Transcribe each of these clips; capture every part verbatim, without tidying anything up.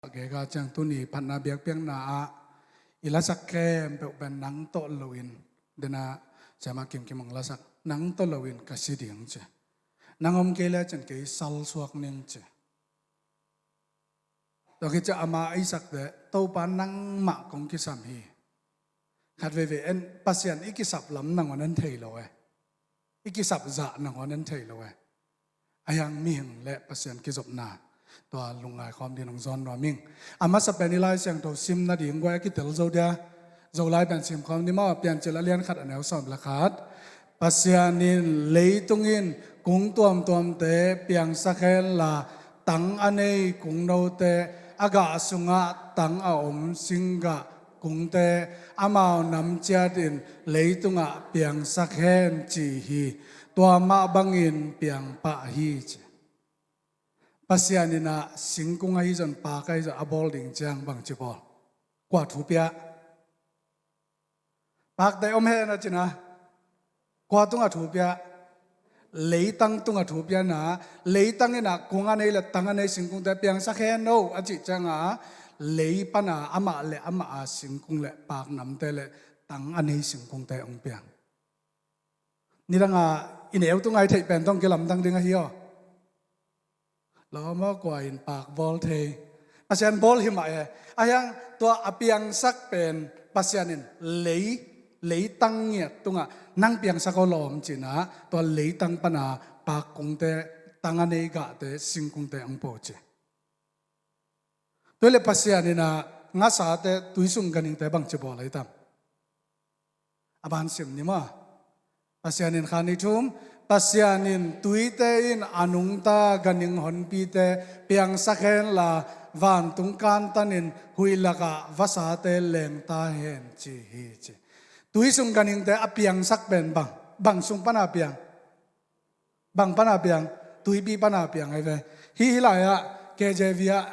Gega ciang tuni phatna biakpiakna ah i lasak khempeuh pen nang tawh loin, dena Siamah Kimkim hong lasak, nang tawh loin ka si ding ci. Nang om kei le cin kei salsuak ning ci. Tua khit ciah ama i sak teh, Topa nangmah kong kisam hi. Khat veivei en Pasian i kisap lam nangawn en thei lo e. I kisap zah nangawn en thei lo e. Ahi hang mihing le Pasian kizopna tua lungngai khawm ding hong zawn nuam ing. A masa pen i Lai Siangtho sim nading guai a kitel zo dia. Zolai pen sim khawm ni maw, Piancil a lian khat a neu sawm le khat. Pasian in leitung in kung tuamtuamte piangsak hen la, tang a nei kungnote, a gah sungah tang a om singgah kungte, amau nam ciat in leitungah piangsak hen ci hi. Tua mah bangin piangpah hi ci. Pasian in ah singkung ahi zong, pak ahi zong a bawl ding ciang bangci bawl? Kua thu pia? Pakte om hen a cin a, kua tungah thu pia? Leitang tungah thu pia na, leitang in ah kung a nei le tang a nei singkungte piangsak hen o a cih ciang a, lei pan a amah le amah a singkung le pak namte le tang a nei singkungte hong piang. Nidang a i neu tungah i theih pen tawh kilamdang ding ahi aw. Lawm aw, kua in pak bawl thei? Pasian bawl hi mah e. Ahi hang tua a piangsak pen Pasian in lei, leitang ngiat tungah nang piangsak aw lawm ci-in ah, tua leitang pan a pak kungte, tang a nei gahte, singkungte hong pia ci. Tua hi leh Pasian in ah ngasate, tuisung ganhingte bangci bawl ahi tam? A ban sim ni maw? Pasian in khan i thum, Pasian in tuite in a nungta ganhing honpite piangsak hen la, vantung kantan in huih lakah vasate lengta hen ci hi ci. Tuisung ganhingte a piangsak pen bang, bang sung pan a piang? Bang pan a piang? Tuipi pan a piang ahi ve. Hih, hih lai-ah K J V ah,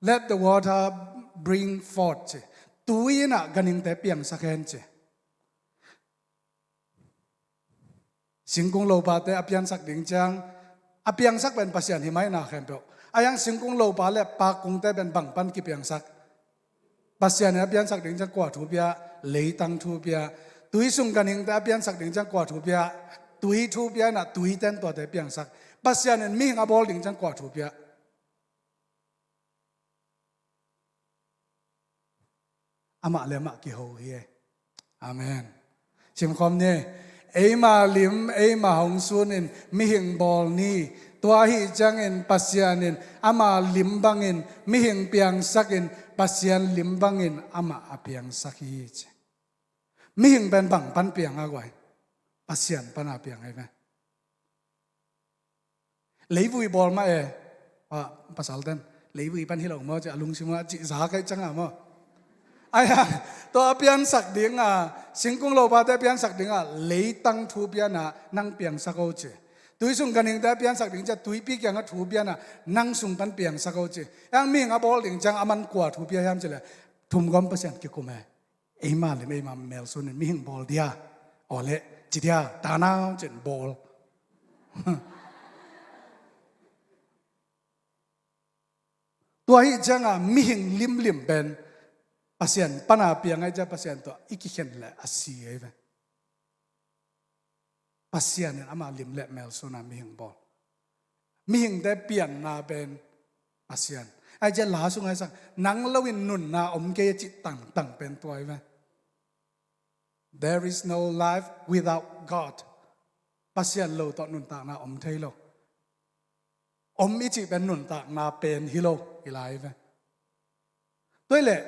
"Let the water bring forth," ci. Tui in ah ganhingte piangsak hen ci. Singkung lopate a piansak ding ciang, a piangsak pen Pasian hi mai na khempeuh. Ahi hang singkung lopa le pak kungte pen bang pan kipiangsak? Pasian in a piansak ding ciang kua thu pia? Leitang thu pia. Tuisung ganhingte a piansak ding ciang kua thu pia? Tui thu pia in ah tuite in tuate piangsak. Pasian in mihing a bawl ding ciang kua thu pia? Amah le amah kiho hi e. Amen. Simkhawm ni. Eima lim eima hong sunin mihing bawl ni. Tua ahi ciangin Pasian in ama lim bangin mihing piangsakin, Pasian lim bangin amah a piangsak hi ci. Mihing pen bang pan piang a guai? Pasian pan a piang ahi ve. Leivui bawl mah e. A, pasalten, leivui pan hi lo maw ci a lungsim a cih za kaih ciang a maw? Ahi hang tua a piansak ding a, singkung lopate a piansak ding a, leitang thu pia in ah nang piangsak o ci. Tuisung ganhingte a piansak ding ciang tuipi kiangah thu pia in ah nang sung pan piangsak o ci. Ahi hang mihing a bawl ding ciang aman kua thu pia hiam ci leh, thumgawm Pasian kikum e. Eima lim eima melsunin mihing bawl dia. Awle, ci dia, tanau cin bawl. Tua ahi ciang a mihing limlim pen Pasian pan a piang ahi ciang Pasian tawh i kikhen leh a si ahi ve. Pasian in ama lim le melsun a mihing bawl. Mihingte pianna pen Pasian. Ahi ciang la sung ahi sang, nang lo in nunna om kei a cih tangtang pen tua ahi ve. There is no life without God. Pasian lo tawh nuntakna om thei lo. Om i cih pen nuntakna pen hi lo, hi lai ve. Tua hi leh,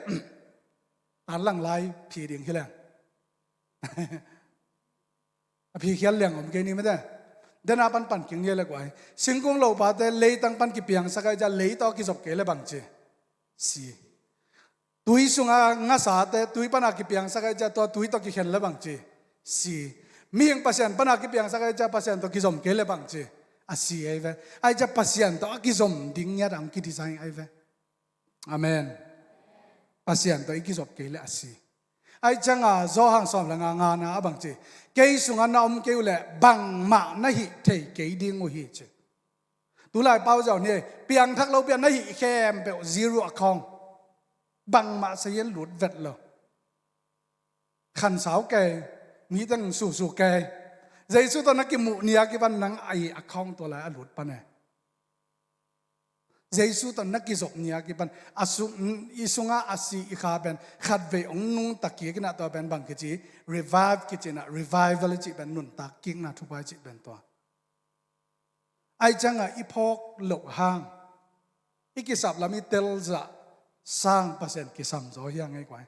tan lang lai phi ding hi leng. A phi khial liang om kei ni mete. Dena pan pan king ni le guai. Singkung lopate leitang pan kipiangsak ahi ciang lei tawh kizop kei le bang ci? Si. Tui sunga ngasate tui pana kipiangsak ahi ciang tua tui tawh kikhen le bang ci? Si. Mihing Pasian pana kipiangsak ahi ciang Pasian tawh kizom kei le bang ci? A si ahi ve. Ahi ciang Pasian tawh a kizom ding ngiat a hong kidesign ahi ve. Amen. Pasian tawh i kizop kei le a si. Ahi cianga Johan sawm le nga ngana a bang ci? Kei sunga na om kei uh leh bangmah na hih thei kei ding uh hi ci. Tulai pau zau ni, piangthak lo pian na hih khempeuh zero account. Bangmah sayin lut vet lo. Khansau kei, miteng susu kei. Jesu tawh na kimuh ni a kipan nang a account tua lai a lut pan e. Jesu tawh na kizop ni a kipan a sung, i sunga a si i kha pen khatvei hong nungta kik inah tua pen bang kici, revive kici inah, revival i cih pen nuntak kikna thupha i cih pen tua. Ai cianga i phawk loh hang i kisap lam i telzah sang Pasian kisam zaw hi a ngei kuai.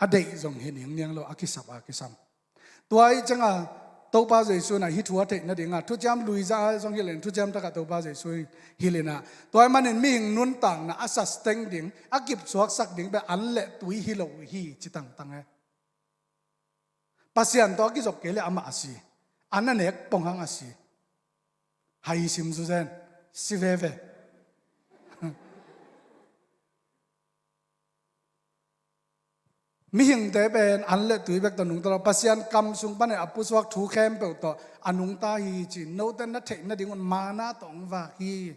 A deih zong hi ningniang lo, a kisap a kisam. Tua ai cianga Topa Jesu inah hih thu a theih nadinga thuciam luiza a zong hilh in, thuciam takah Topa Jesu hilh inah, tua ai manin mihing nuntakna a sasteng ding, a kipsuaksak ding pen an le tui hi lo hi ci tangtang e. Pasian tawh a kizop kei le amah a si. An a nek pong hang a si. Hai sim zuzen. Si veve. Mihingte pen an le tui bek tawh nungta lo. Pasian kam sung panin a pusuak thu khempeuh tawh a nungta hi ci. Note na theih nadingun mana tawh hong vak hi.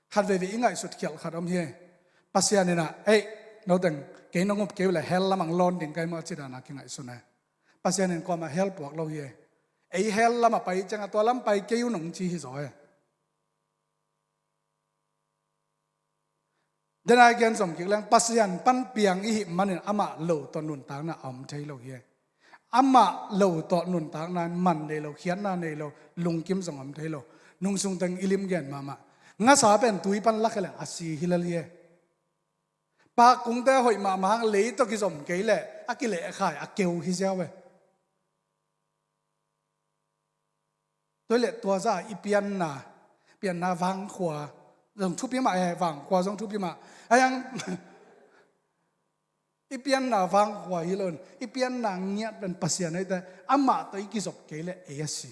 Khat veivei i ngaihsut khialh khat om hi. Pasian inah, ei, noteng, kei nong up kei uh le hell lamah hong lawn ding kai maw ci dana kingaihsun e. Pasian in kuamah hell puak lo hi. Ei hell lamah pai cianga tua lam pai kei uh nong ci hi zaw e. Denai gen zom kik leng Pasian pan piang i hih manin amah lo tawh nuntakna a om thei lo hi. Amah lo tawh nuntakna man nei lo, khiatna nei lo, lungkim zong om thei lo. Nungsung teng i lim gen mahmah. Ngasa pen tui pan lak hi leng a si hi lel hi e. Pak kungte a hoih mahmah hang lei tawh kizom kei le a kilehkhai a keu hi ziau e. Tua le tua za i pianna, pianna vangkhua zong thupi mah e, vangkhua zong thupi mah. Ayang i pianna vangkhua hi lo in, i pianna ngiat pen Pasian ahi te, amah tawh i kizop kei le ei a si.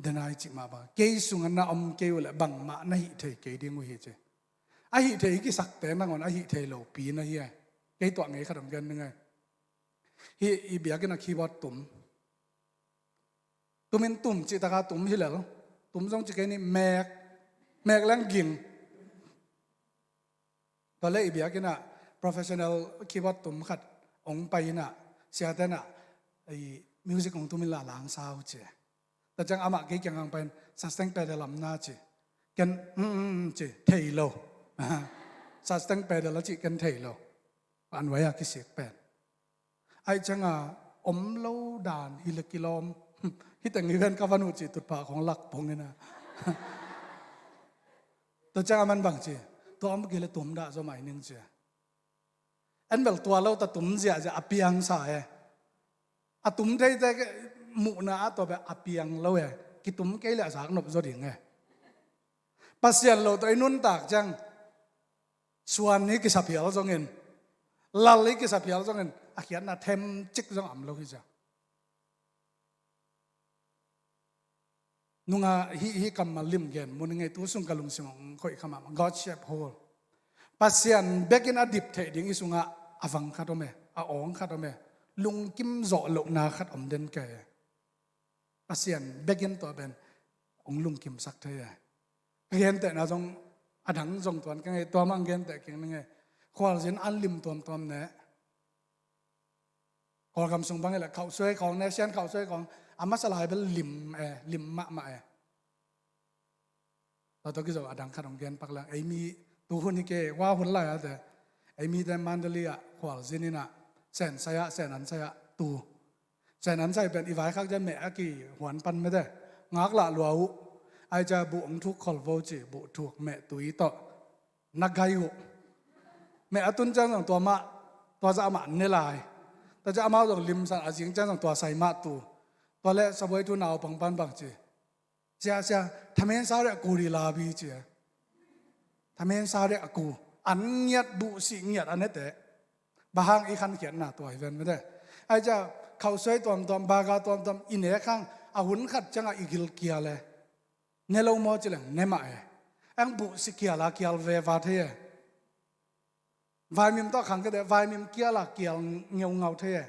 Denai cih mah bang kei sungah na om kei uh le bangmah na hih thei kei ding uh hi ci. A hih thei i kisakte nangawn a hih thei lo pi na hi e. Kei tuah ngei khat hong gen ning e. Hih i biakinn a keyboard tum. Tumin tum cih taka tum hi lel. Tum zong ci kei ni mek. Mek leng ging. Tua le i biakinn ah professional keyboard tum khat hong pai inah siate inah music hong tum inla lang sau ci. Tua ciang amah kei kiang hong pai in sasteng pedal lam na ci. Ken, mm, mm, mm, ci, thei lo. Sasteng pedal a ci ken thei lo. An vai a kisik pen. Ai cianga om lo dan hi le kilawm. Hi teng hi ven ka van uh ci tutphah khong lak pong ina. Tua cianga man bang ci. Tua om kei le tum dah zaw mai ning ci. En bel tua lo ta tum ziahziah a piangsa e. A tum theite muhna ah tua beh a piang lo e. Kitum kei le a zak nop zaw ding e. Pasian lo tawh i nuntak ciang suan hi kisaphial zongin, lal hi kisaphial zongin a khiatna themcik zong a om lo hi ciang. Nunga hih, hih kammal lim gen mun ngei tu sung ka lungsim hong khoih kha mahmah. God shape hole. Pasian bekin a dip theih ding i sungah a vang khat om e, a awng khat om e, lungkim zawh lohna khat om den kei e. Pasian bekin tua pen hong lungkimsak thei e. Ka gentehna zong a dang zong tuan ka ngei, tua mah hong genteh keng na ngei. Khualzin an lim tuamtuam ne. Kawlgam sung bang hi leh khauhsuai khawng ne, Sian khauhsuai khawng a masa lai bel lim e, lim mahmah e. Tua tawh kizo a dang khat hong gen pak leng, ei mi tu hun hi kei, hua hun lai a te, ei mite Mandalay ah khualzin inah, sen sai ah, sen an sai ah tu. Sen an sai pen i vaikhak ciang meh a kihuan pan mete, ngak lah lua uh. Ai cia buh hong thuk kholvo ci, buh thuk meh tui tawh na gai uh. Meh a tun ciang zong tua mah, tua zah amah ne lai. Tua ciang amau zong limsan a zing ciang zong tua sai mah tu. Tua le sabuai tu naupang pan bang ci. Sia, sia, thamen sa reh a kuri labi ci e. Thamen sa reh a ku. An ngiat buh sih ngiat a nete. Bang hang i khankhiatna tua hi ven mete. Ai cia khauhsuai tuamtuam, baga tuamtuam i nek hang a hun khat ciangah i gil kial e. Ne lo maw ci leng ne mah e. Ang buh sih kial a kial veva thei e. Vaimim tawh khang kei teh vaimim kial a kial ngeungau thei e.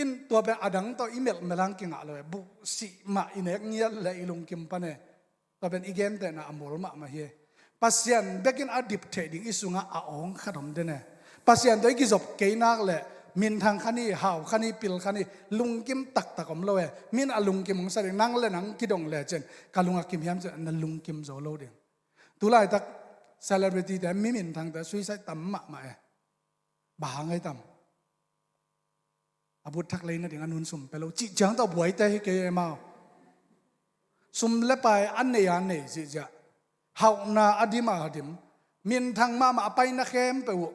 In tua pen a dang tawh i melh melh hang kingah lo e. Buhsih mah i nek ngiat leh i lungkim pan e. Tua pen i gentehna a mual mahmah hi e. Pasian bekin a dip theih ding i sungah a awng khat om den e. Pasian tawh i kizop kei nak leh minthang kha ni, hau kha ni, pil kha ni, lungkim taktak om lo e. Min a lungkim hong sa ding, nang le nang kidong lecin ka lung a kim hiam cin na lungkim zo lo ding. Tulaitak celebrity te, mi minthangte suicide tam mahmah e. Bang hang ai tam? A but thak lei nading a nun sum pia lo cih ciang tawh buaite hi kei e mau. Sum le pai a nei a nei cih ciah, hauhna a dim a dim, minthang mahmah a paina khempeuh uh.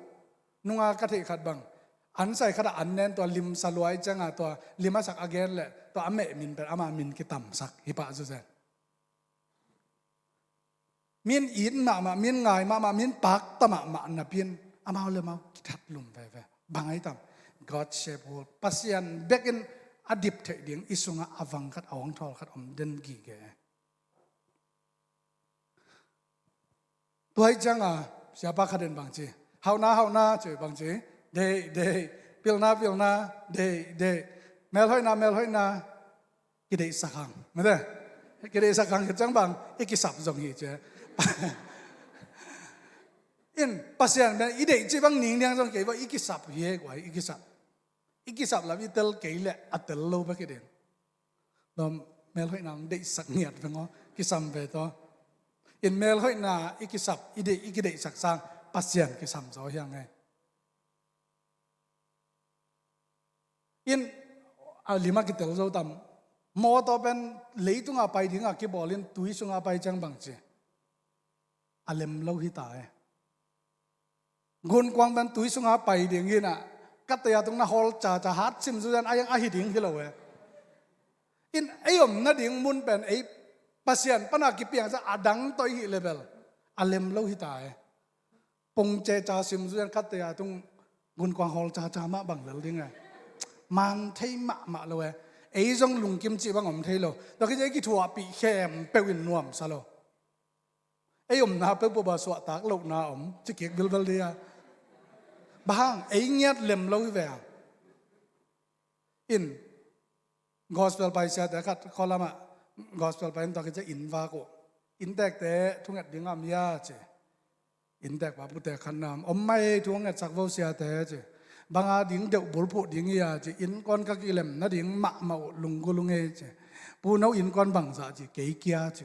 Nunga ka theih khat bang, an sai khat ah an nen tua limsa luai cianga tua lim a sak a gen leh tua a meh min pen ama min kitamsak hi pah zuzen. Min it mahmah, min ngai mahmah, min pakta mahmah napi-in amau le amau kithat lum veve. Bang ai tam? God shape world. Pasian bekin a dip theih ding i sungah a vang khat, a awngthawl khat om den gige. Tua hi cianga siapa khat in bang ci? Hauhna, hauhna ci, bang ci? Deih, deih. Pilna, pilna. Deih, deih. Melhoihna, melhoihna. Kideihsak hang. Mate? Kideihsak hang khit ciang bang i kisap zong hi ci. In Pasian pen i deih cih bang ningniang zong kei bang i kisap hi e guai, i kisap. I kisap lam i tel kei leh a tel lo bek hi ding. Tua melhoihna hong deihsak ngiat veng aw, kisam ve tawh. In melhoihna i kisap, i deih, i kideihsak sang Pasian kisam zaw hi hang e. In a lim a kitel zo tam? Mawtaw pen leitunga pai dinga kibawl in tui sunga pai ciang bang ci? A lem lo hi ta e. Gunkuang pen tui sunga pai ding hi na, ka tei a tung na hawl caca hat sim zuzen a yang ahi ding hi lo e. In ei om nading mun pen ei Pasian pana kipiang ca a dang tawh i hih le bel a lem lo hi ta e. Pungce ca sim zuzen ka tei a tung gunkuang hawl caca mah bang lel ding e. Man thei mahmah lo e. Ei zong lungkim cih bang om thei lo. Tua khit ciang ei kithuahpih khempeuh in nuamsa lo. Ei omna peuhpeuh bah suahtak lohna om, ci kik bilbel dia. Bang hang, ei ngiat lem lo hi ve a. In gospel pai siate khat khualamah gospel pai in tua khit ciang inn vak uh. Inntekte thunget ding am hia ci. Inntek pa putek khat na om, om mai thu hong ngetsak vo siate ci. Banga ding deuh bulphuh ding hia ci. Innkuan ka kilem nading mahmah uh lunggulung e ci. Pu no innkuan bangzah ci, kei kia ci.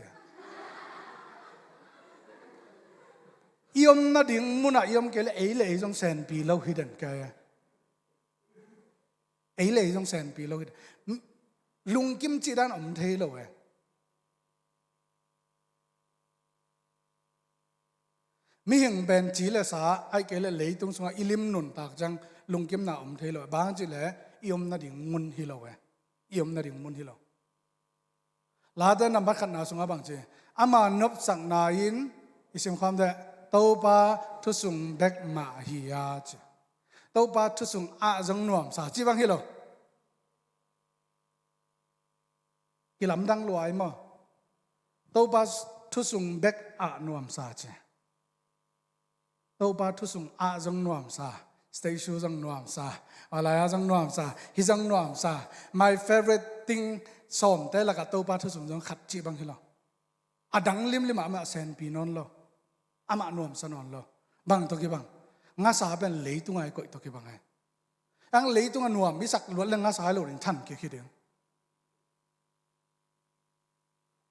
I om nading munah i om kei le ei le ei zong senpi lo hi den kei. Ei le ei zong senpi lo hi den. Lungkim cih dan om thei lo e. Mihing pen ci le sa, ahih kei le leitung sungah i lim nuntak ciang lungkimna om thei lo. Bang hang cih le i om nading mun hi lo e. I om nading mun hi lo. Late nambat khatna sungah bang ci? Ama nopsakna in i simkhawm teh Topa thusung bek mah hi a ci. Topa thusung ah zong nuamsa ci bang hi lo. Kilamdang luai maw? Topa thusung bek ah nuamsa ci. Topa thusung ah zong nuamsa, statue zong nuamsa, malaya zong nuamsa, hi zong nuamsa. My favorite thing sawmte lakah Topa thusung zong khat cih bang hi lo. A dang limlim ah amah senpi nawn lo. Amah nuamsa nawn lo. Bang tawh kibang? Ngasa pen leitung ah i koih tawh kibang e. Ang leitung a nuam i sak luat le ngasa lo ding than kik hi ding.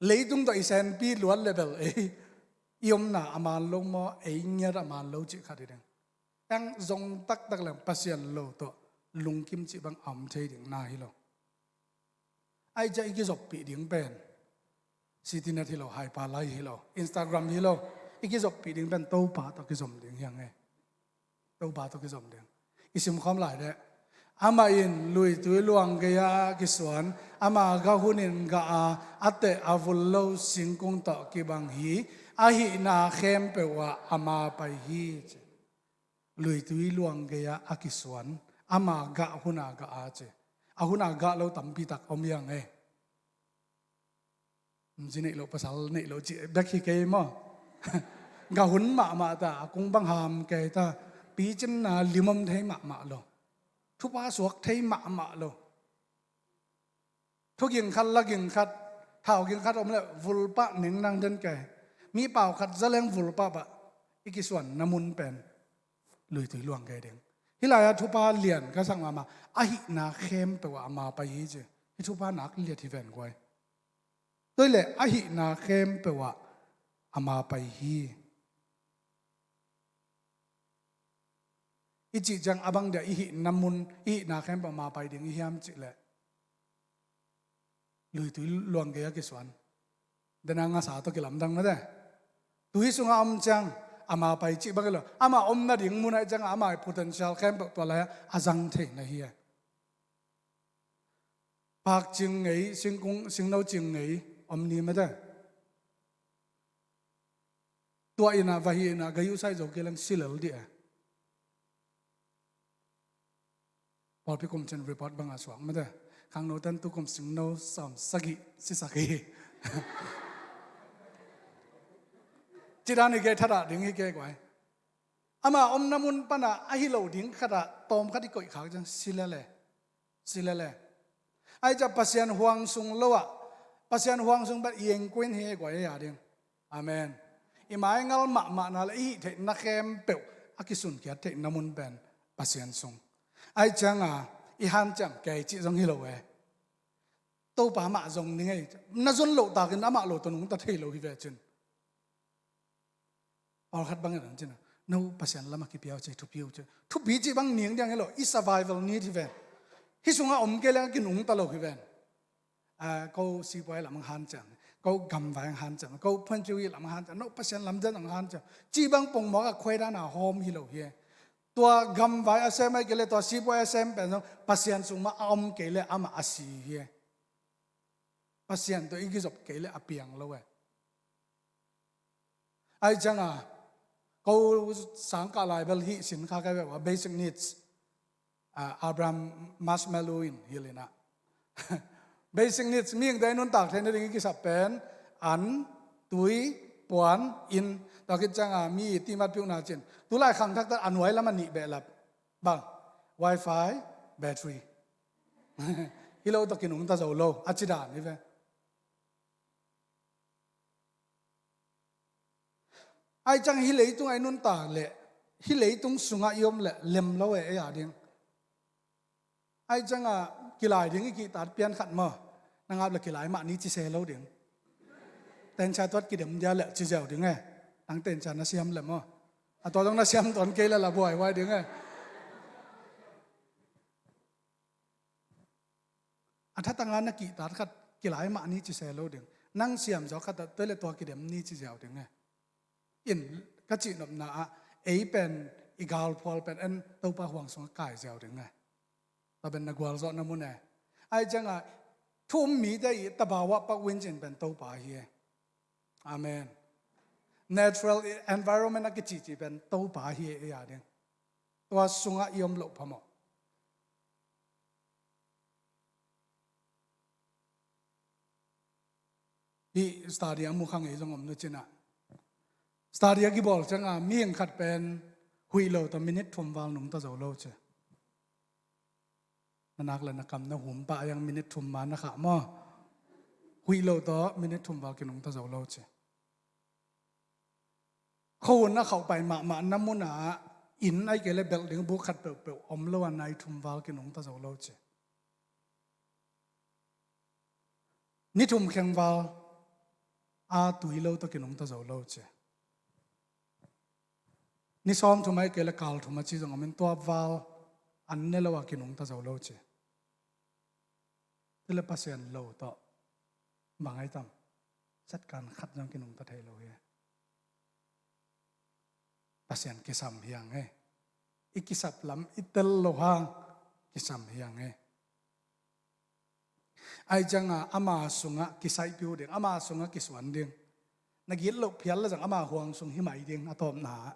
Leitung tawh i senpi luat le bel ei i omna a man lo maw, ei ngiat a man lo cih khat hi ding. Ang zong taktak leng Pasian lo tawh lungkim cih bang a om thei ding na hi lo. Ai ciah i kizoppih ding pen City Net hi lo, Hyperlight hi lo, Instagram hi lo. I kizoppih ding pen Topa tawh kizom ding hi hang e. Topa tawh kizom ding. I simkhawm lai deh. Amah in luitui luang gei-ah a kisuan, ama gah hunin gah a, a teh a vul lo singkung tawh kibang hi. A hihna khempeuh ah ama pai hi ci. Luitui luang gei-ah a kisuan, ama gah huna gah a ci. A huna gah lo tampi tak om hi hang e. Zi neih loh pasal neih loh cih bek hi kei maw? Gah hun mahmah ta, a kung bang ham kei ta, picinna limom thei mahmah lo. Thupha suak thei mahmah lo. Thuging khat, laging khat, thauging khat om le vulpah ningdang den kei. Mi pau khat zaleng vulpah bah i kisuanna mun pen luitui luang kei ding. Hih lai-ah thupha lian ka sak mahmah, a hihna khempeuh ah ama pai hi ci. Hih thupha nak liat hi ven guai. Tua hi leh a hihna khempeuh ah ama pai hi. I cih ciang a bang dia i hihna mun, i hihna khempeuh ama pai ding i hiam cih leh luitui luang gei a kisuan. Dena ngasa tawh kilamdang mate. Tui sungah om ciang ama pai cih bang hi lo. Ama om nading mun ahih ciangah ama potential khempeuh tua lai-ah a zang thei na hi a. Pak cing ngei, singkung, singno cing ngei om ni mate. Tua innah, va hi innah, ga yu sai zo kei leng si lel dih e. Pawlpi kum cin report bangah suak mate. Khangno ten tu kum singno sawm sagih sisak hi. Cidan hi kei, thadah ding hi kei guai. Ama omna mun panah a hi lo ding khatah tawm khat i koih khak ciang si lel e. Si lel e. Ahih ciang Pasian huang sung lo ah, Pasian huang sung pan i engkuin hi e guai a ding. Amen. I maingal mahmahna le i hih theihna khempeuh a kisunkhiat theihna mun pen Pasian sung. Ahih cianga i hanciam kei cih zong hi lo e. Topa mah zong ning ei. Na zon loh takin amah lo tawh nungta thei lo hi ve cin. Pawlkhat bangin an cin a, no Pasian lamah kipia uh ci, thupi uh ci. Thupi cih bang ning diang hi lo, i survival need hi ven. Hih sungah om kei leng a kinungta lo hi ven. Ah, ko sipuai lam ang hanciam, ko gamvai ang hanciam, ko phuanpiu ih lam ang hanciam, no Pasian lamdang ang hanciam. Cih bang pongmawk a khuaidan a hawm hi lo hi e. Tua gamvai a sem ahih kei leh tua sipuai a sem pen zong Pasian sung mah a om kei leh amah a si hi e. Pasian tawh i kizop kei leh a piang lo e. Ahih cianga ko sangkah lai bel hih sin kha kai ve ua, basic needs. Ah, Abraham Marshmallow in hilh inah basic needs mihingte i nuntak theih nading i kisap pen an, tui, puan, inn. Tua khit cianga mi i timat piuhna cin tulai khangthakte a nuai lam a nih behlap bang, wifi, battery. Hi lo tawh kinungta zo lo a ci dan hi ve. Ahih ciang hih leitung a i nuntak leh hih leitung sungah i om leh lem lo e, ei a ding. Ahih cianga kilai ding i kihtak pian khat maw, na ngap leh kilai mah ni ci se lo ding. Tencha tuat kidem dia leh ci ziau ding e. Nang tencha na siam leh maw, a tua dong na siam tuan kei leh la buaihuai ding e. A thatanga na kihtak khat kilai mah ni ci se lo ding. Nang siam zaw khat a tua leh tua kidem ni ci ziau ding e. In ka cihnopna ah ei pen i galphual pen en Topa huang sungah kai ziau ding e. Tua pen na gualzawhna mun e. Ahih cianga thu um mite i tabawa pak win cin pen Topa hi e. Amen. Natural environment a kicihcih pen Topa hi e, ei a ding. Tua sungah i om loh phamawh. Hih study a mu kha ngei zong om nu cinah, study a kibawl cianga mihing khat pen huih lo tawh minute thum val nungta zo lo ci. Na nak le na kam na hum pah a iang minute thum ma na khah maw? Huih lo tawh minute thum val kinungta zo lo ci. Khuahun a khauhpai mahmah na munah inn ahih kei leh belh ding buk khat peuhpeuh om lo a nai thum val kinungta zo lo ci. Ni thum kheng val a tui lo tawh kinungta zo lo ci. Ni sawm thum ahih kei leh kal thum a ci zong om in tua val an ne lo a kinungta zo lo ci. Tua leh Pasian lo tawh bang ai tam? Satkan khat zong kinungta thei lo hi. Pasian kisam hiang e. I kisap lam i tel lo hang kisam hiang e. Ahih cianga ama sungah kisaihpiu ding, ama sungah kisuan ding. Na gitloh phial le zong ama huang sung hi mai ding, a tawpna ah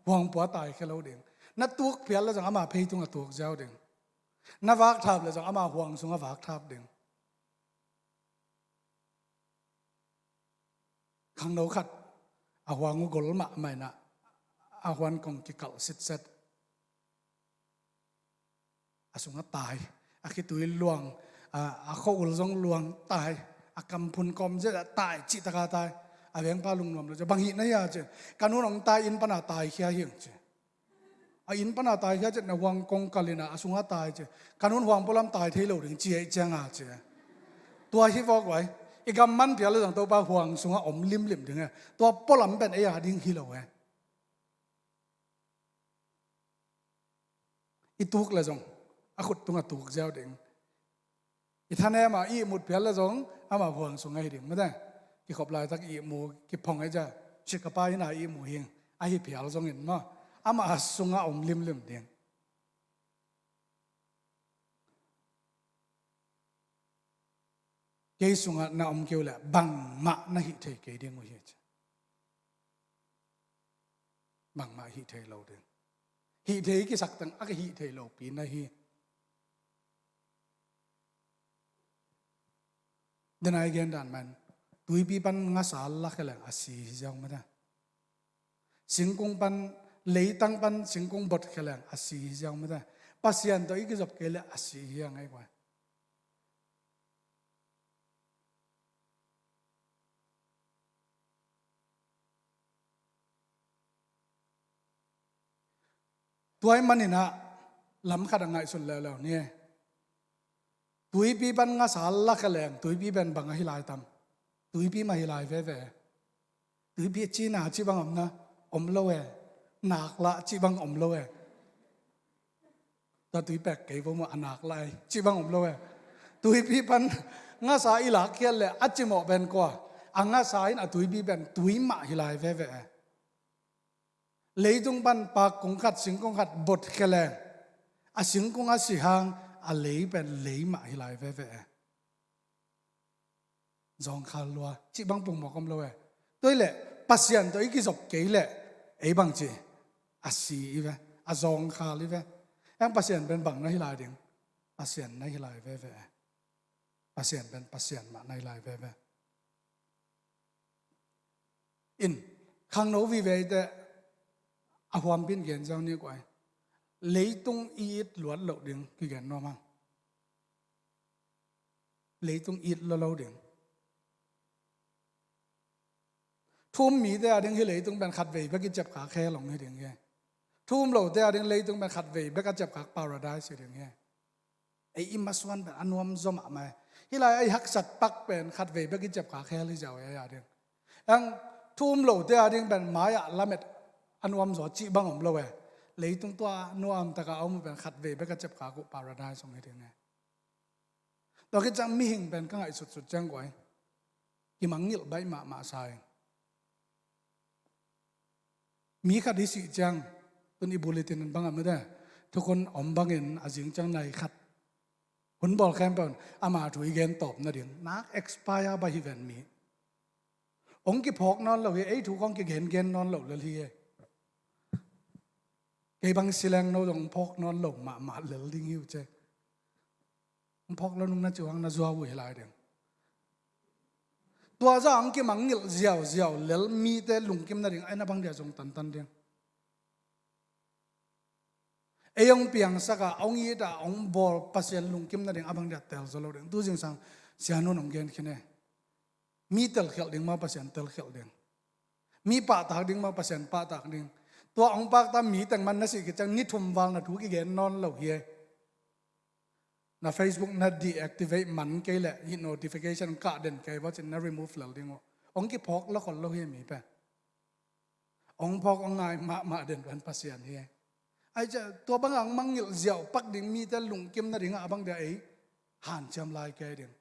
huang pua taikhia lo ding. Na tuk phial le zong ama pheitung a tuk ziau ding. Na vakthap le zong ama huang sung a vakthap ding. Khangno khat a huang uh gol mahmah inah, a huan kong kikalh sitset. A sungah tai, a khitui luang, a, a khua-ul zong luang tai, a kamphun kawm zet ah tai, cih taka tai. A vengpa lungnuam lo ci, bang hih na hia ci. Ka nu'n hong tai, inn pana taikhia hi hong ci. A inn pana taikhia ci, na huang kong kalh inah a sungah tai ci. Ka nu'n huang pualam tai thei lo ding ci ahih cianga ci. Tua hi vawk vai. I gam man phial le zong Topa huang sungah om limlim ding e. Tua pualam pen ei a ding hi lo e. I tuk le zong a khut tungah tuk ziau ding. I thanem a ihmut phial le zong ama huang sungah hi ding mate. Kikhop laitak ihmu kiphong ei cia, sik a pa inn a ihmu hing, ahi phial zongin maw, ama sungah om limlim ding. Kei sungah na om kei uh leh bangmah na hih thei kei ding uh hi ci. Bangmah hih thei lo ding. Hih thei kisak teng a ka hih thei lopi na hi. Denai gen dan man, tuipi pan ngasa lakhia leng a si hi ziau mate. Singkung pan, leitang pan singkung botkhia leng a si hi ziau mate. Pasian tawh i kizop kei leh a si hi a ngai kua. Tua ahih maninah lam khat a ngaihsun leuleu ni. Tuipi pan ngasa lakhia leng tuipi pen bang ahi lai tam? Tuipi mah hi lai veve. Tuipi a cina cih bang om na, om lo e. Naklah cih bang om lo e. Tua tuipek kei vo maw, a naklah ei cih bang om lo e. Tuipi pan ngasa i lakkhiat leh a cimawh pen kua? A ngasa in a tuipi pen tui mah hi lai veve e. Leitung pan pak kung khat, singkung khat botkhia leng a singkung a si hang a lei pen lei mah hi lai veve e. Zawngkhal lua cih bang pungmawk om lo e. Tua hi leh Pasian tawh i kizop kei leh ei bangci? A si i ve, a zawngkhal i ve. Eng Pasian pen bang na hi lai ding? Pasian na hi lai veve e. Pasian pen Pasian mah na hi lai veve. In, khangno vive i te a huampin gen ziau ni kuai. Leitung i it luat loh ding kigen nuam hang. Leitung it lo lo ding. Thu-um mite a ding hi leitung pen khatvei bek i ciapkhak khel hong hi ding hi. Thu-um lote a ding leitung pen khatvei bek a ciapkhak paradise hi ding hi. Ei i masuan pen a nuam zaw mahmah hi. Hih lai a i haksat pak pen khatvei bek i ciapkhak khel hi ziau ei a ding. Eng thu-um lote a ding pen mai-ah lamet a nuam zaw cih bang om lo e. Leitung tua nuam taka a om uh pen khatvei bek a ciapkhak uh paradise hong hi ding hi. Tua khit ciang mihing pen ka ngaihsutsut ciang guai kimangngilh baih mahmah sa ing. Mi khat i sih ciang, tun i bulletin in bang a mite, thukhun om bangin a zing ciang nai khat hun bawl khempeuh in ama thu i gen tawp nading nak expire baih hi ven mi. Hong kiphawk nawn lo hi, ei thu kong kigengen nawn lo lel hi e. Kei bang sileng no zong phawk nawn lo mahmah lel ding hi uh ce. Hong phawk lo nung na ci uh hang na zuau uh hi lai ding. Tua zah hong kimangngilh ziauziau lel mite lungkim nading ai na bang dia zong tantan ding. Ei hong piangsak a, hong it a, hong bawl Pasian lungkim nading a bang dia tel zaw lo ding. Tu zingsang Sia Nun hong gen khin e. Mi telkhialh ding maw, Pasian telkhialh ding? Mi pahtak ding maw, Pasian pahtak ding? Tua hong pakta mi teng man na sih khit ciang ni thum val na thu kigen nawn lo hi e. Na Facebook na deactivate man kei leh hih notification kah den kei va cin na remove lel ding uh. Hong kiphawk lo khol lo hi e mi pen. Hong phawk hong ngai mahmah den pen Pasian hi e. Ai cia tua bangah hong mangngilh ziau pak ding mite lungkim nadingah a bang dia ei hanciam lai kei ding.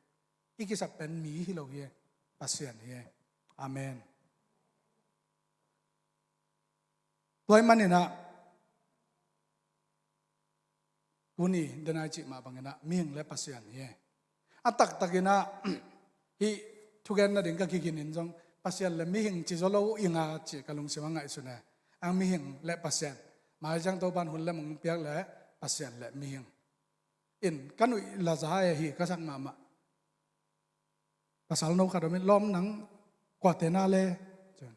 I kisap pen mi hi lo hi e, Pasian hi e. Amen. Tua ahih maninah tuni denai cih mah banginah mihing le Pasian hi e. A taktakinah hih thugen nading ka kiginin zong Pasian le mihing ci zaw lo inga cih ka lungsim a ngaihsun e. Ang mihing le Pasian mai ciang Topan hun le mong piak le Pasian le mihing. In ka nuih laza e hi ka sak mahmah. Pasal no khat om in lawm nang kuate na le. Cun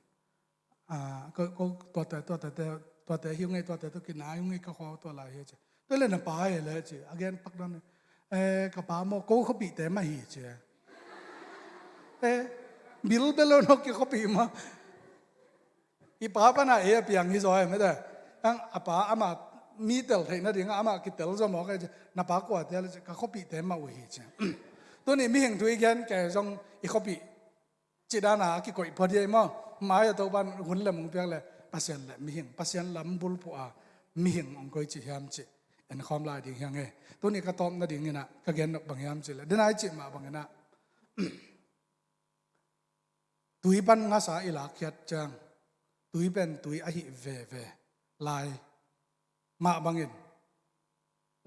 Ah, ko, ko, tuate, tuate, tuate hi ung ei, tuate tawh kinai ung ei, ka khua tua lai hi ci. Tua leh na pa hi leh ci, a gen pak dan. Eh, ka pa maw, ko khuapihte mah hi ci. Eh, bil bel lo no kikhuapih mah. I pa pana ei a piang hi zaw e mete. Ang a pa ama mi tel theih nading ama kitel zaw mawk e ci. Na pa kuate leh ci, ka khuapihte mah uh hi ci. Tuni mihing thu i gen kei zong i khuapih cih dana a kikoih phot hi ei maw. Mai a Topan hun le mung piak le Pasian le mihing, Pasian lam bulphuh a mihing hong koici hiam cih en khawm lai ding hi ing e. Tuni ka tawp nading inah ka gen nop bang hiam cih leh, denai cih mah bang inah tui pan ngasa i lakkhiat ciang tui pen tui ahi veve lai mah bangin,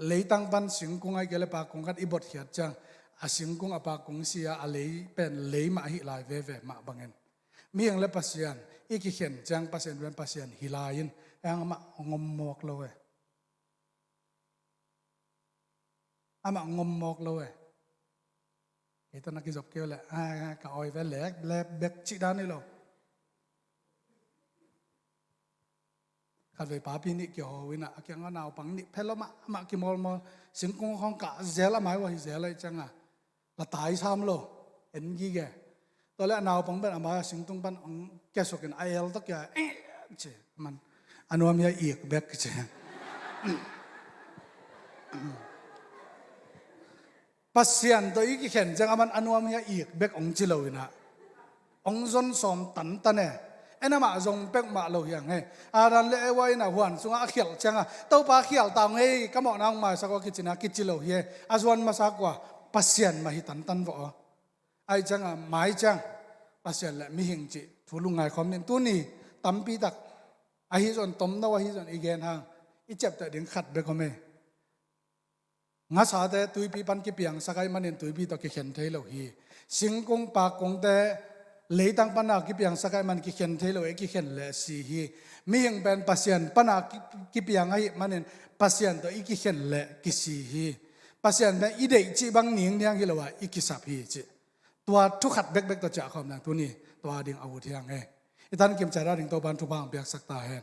leitang pan singkung ahih kei leh pakung khat i botkhiat ciang a singkung a pakung si a, a lei pen lei mah ahi lai veve mah bangin, mihing le Pasian i kikhen ciang Pasian pen Pasian hi lai-in, ei ang amah hong om mawk lo e. Amah hong om mawk lo e. Kei tawh na kizop kei uh leh, ai, ai, ka awi ve lek, lek bek cih dan hi lo. Khatvei papi nih kiho inah, a kiang a naupang nih phe lo mah, amah kimawlmawl, singkung khawng kah zel, a mai uh ahi zel ahih ciang a, la tai sam lo, en gige. Tua leh a naupang pen a mai a singkung pan hong kiasukin a el tawh kia, eh, ci, aman a nuam hi a, ik bek ci. Pasian tawh i kikhen ciang aman a nuam hi a, ik bek hong ci lo inah hong zon sawm tantan e. En amah zong pek mah lo hi ang e. Adam le Eva inah huan sungah a khialh ciang a, Topa khial ta ung ei, ka mawhna hong maisak aw kici na kici lo hi e. A zuan masa kua? Pasian mah hi tantan vawh aw. Ahih ciang a mai ciang Pasian le mihing cih thu lungngai khawm ni. Tuni tampi tak ahi zong tomno ahi zong i gen hang i ciapteh ding khat bek om e. Ngasate tuipi pan kipiangsak ahih manin tuipi tawh kikhen thei lo hi. Singkung pakungte leitang pana kipiangsak ahih manin kikhen thei lo, i kikhen leh si hi. Mihing pen Pasian pana ki, kipiang ahih manin Pasian tawh i kikhen leh kisi hi. Pasian pen i deih cih bang ningniang hi lo a, i kisap hi cih. Tua thu khat bekbek tawh ciah khawm dang tuni tua ding a ut hi ang e. I tankim ciat a ding Topan thupha hong piaksak ta hen.